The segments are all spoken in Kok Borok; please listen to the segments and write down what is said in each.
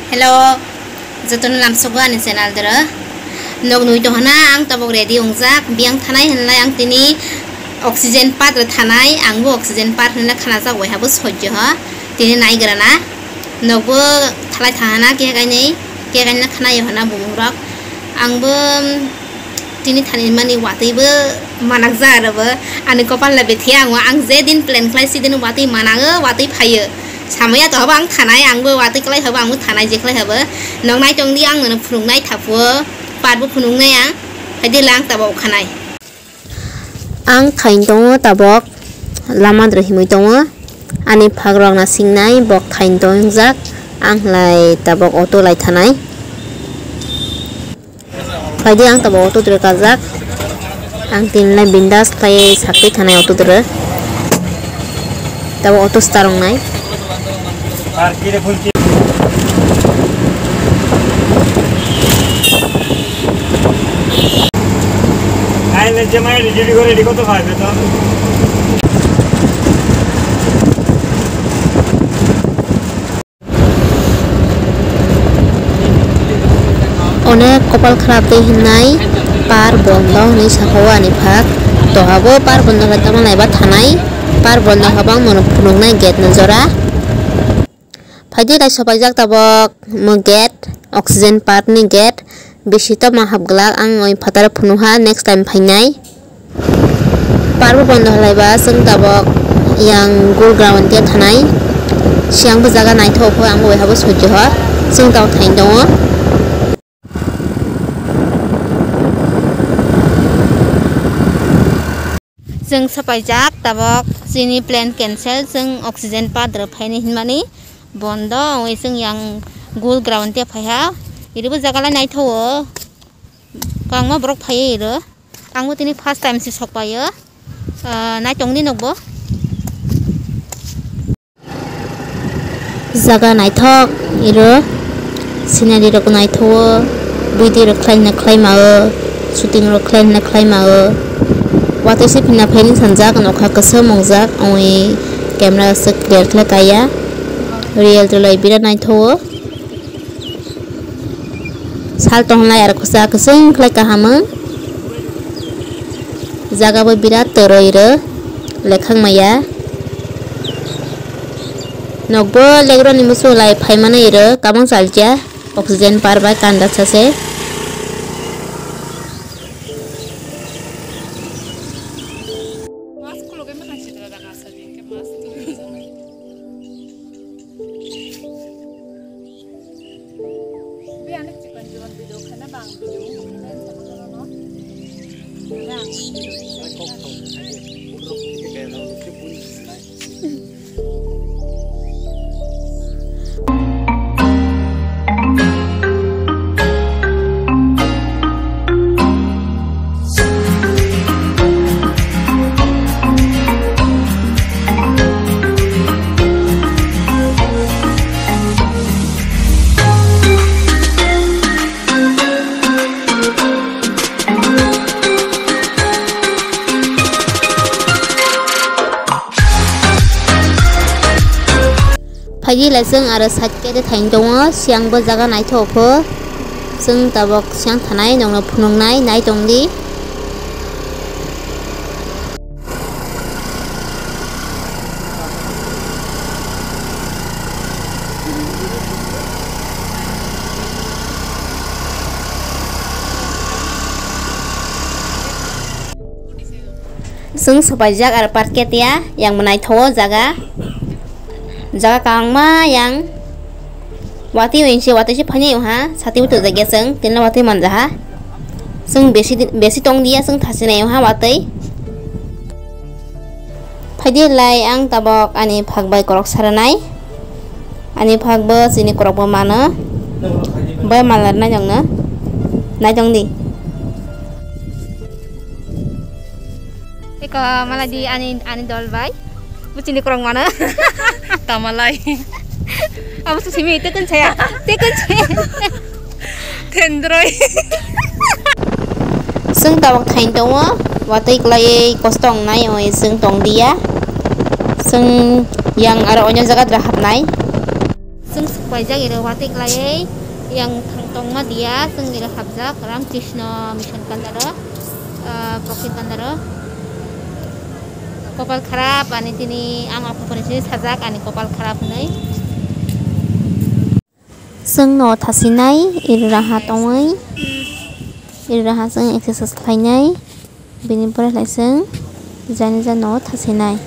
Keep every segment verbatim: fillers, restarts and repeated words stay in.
Hello, jotono lamsogo ani channel doro. Nog nui tongha na ang tabok ready wngjak, biyang thanai hwnlai ang tini oxygen part ro thanai, ang bo oxygen part hwnlai khana jak wai habo sojjo ho. Tini nai gra na, nog bo thalai thanha na khe kainwi, khe kainwi khana yo hwnna bumung rok. Ang bo, Tini thani mani watwi bo manakjak aro bo. Ani kopal le bethiya ang, ang je din plan khlai si din watwi manango, watwi phaio. Samaya to habo ang thanai, ang bo watwi klai habo ang bo thanai je klai habo. Nok nai tong di ang nono phunuknai thapuo, part bo phunuknai ang. Hai di lang tabok khanai. Ang thain tongo tabok lama dro himwi tongo. Ani phak rok na singnai bok thain tongjak. Ang lai tabok auto lai thanai. Phaidi ang tabok auto dre kajak. Ang tinlai bindas khlai sakti thanai auto dre. Tabok auto start wngnai. Onek kopal kharap tei hwnwi par bondo hwnwi sakao ani phak. Tohabo par bondo khe tamo naiba thanai, par bondo habang mono phunuknai gate no jora. Phaidi lai sopaijak tabok mo gate, oxygen part ni gate, bisi tamo hapglak ang oi phataro phunuha next time phainai. Parbo bondo halaiba chwng tabok yang gul ground ya thanai. Siang bo jaga naithok kho, ang bo bai habo sojjo ho. Chwng tabok thain tongo. Chwng sapaijak tabok chini plan cancel, chwng oxygen part rw phaini hinmani bondo oi chwng yang gul ground ya phaiha. Iribo jaga lai naithogo, kwbangma borok phaiwi iro. Ang bo tini first time se sokpaio. Ah, naitongdi nokbo. Jaga naithok iro, scenery rok naithogo, video rok khlaina khlaimao, shooting rok khlaina khlaimao. Watwi se phina phaini sanjak nokha kwcham wngjak, oi camera aswk clear khlai kaya, real rwlai birat naithogo. Sal tongnai aro kwchak kwchwng khlai kaham wng. Jaga bo birat twrwi rw lekhang maya. Nokbo legroni muchung lai phaimani rw kabang chalcha oxygen par bai kanda sase. Be anek chikon chikon video khana bang video khana sa ko no. Bang video. Phaidi lai chwng aro side gate thain tongo, siang bo jaga naithok pho. Chwng tabok siang thanai nokno phunuknai, nai tongdi. Chwng sopaijak aro park ya tiya, yang bo naithogo jaga. Jaga kwbangma yang watwi oinse, watwi se phaini oha, sati bo twijak ya chwng, tini watwi manjaha. Chwng besi, besi tongdiya, chwng thasinai oha watwi. Phaidi lai ang tabok ani phak bai korok saranai. Ani phak bo chini korok bo mano. Bai malarnai nongno. Naitongdi. Eko malai di ani, ani dol bai. Buchini korok mano. Tamalai. Abo su simi tekun saya. Tekun saya. Thendroi. Chwng tabok thain tongo. Watwi kwlaiwi kosto wngnai oi chwng tongdiya. Chwng yang aro onyo jaga dra hapnai. Chwng Paijak iro watwi klaiwi yang thang tongma dia, chwng iro hapjak Ram Krishna Mission Kandaro, ah, Pocket Kandaro. Kopal kharap ani tini ang o kupuni sini sajak ani kopal kharap hinwi. Chwng no thasinai iro raha tongwi, iro raha chwng exercise khlainai, bini pore khlai chwng jani jano thasinai.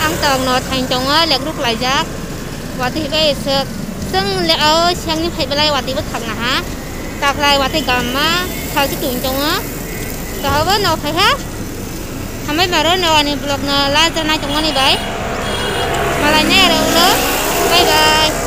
Ang tong no thain tongo, legruk laijak. Watwi bai se, chwng le o sengni phai belai watwi bo thangna ha. Taklai watwi gamma salchi tong tongo. Tohobo no phai ha. Hambai maro no ani vlog no la janai tongmani bai. Malai ne aro ulo. Bye bye.